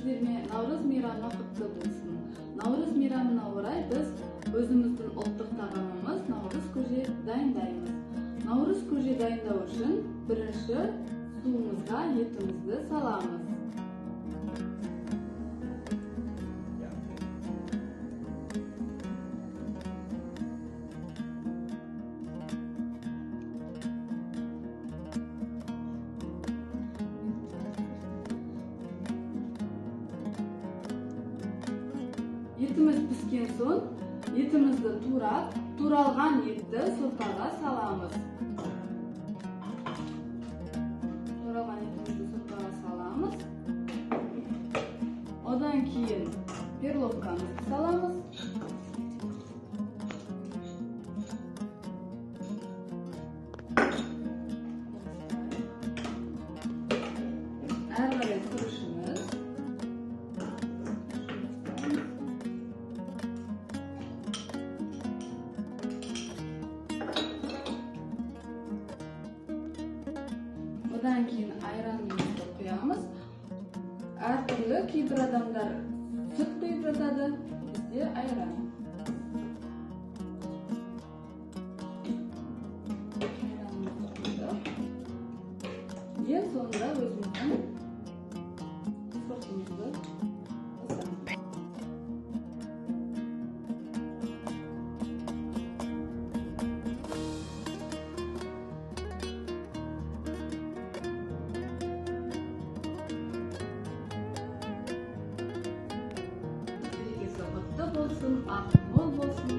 Сәлеметсіздер ме? Наурыз мейрамы құтты болсын. Наурыз мейрамына орай біз өзіміздің ұлттық тағамымыз наурыз көже дайындаймыз. Наурыз көже дайындау үшін бірінші суымызға етімізді саламыз. Етіміз піскен соң, етімізді турап, туралған етті сорпаға саламыз. Туралған етімізді сорпаға саламыз. Одан кейін перловкамызды саламыз. Әрі қарай күрішіміз. Одан кейін айранымызды құямыз. Әртүрлі кейбір адамдар сүт құйып жатады, бізде айран. Айранымызды құйдық. Ең соңында өзіміздің сортымызды қосамыз. Болсын, ақ мол болсын.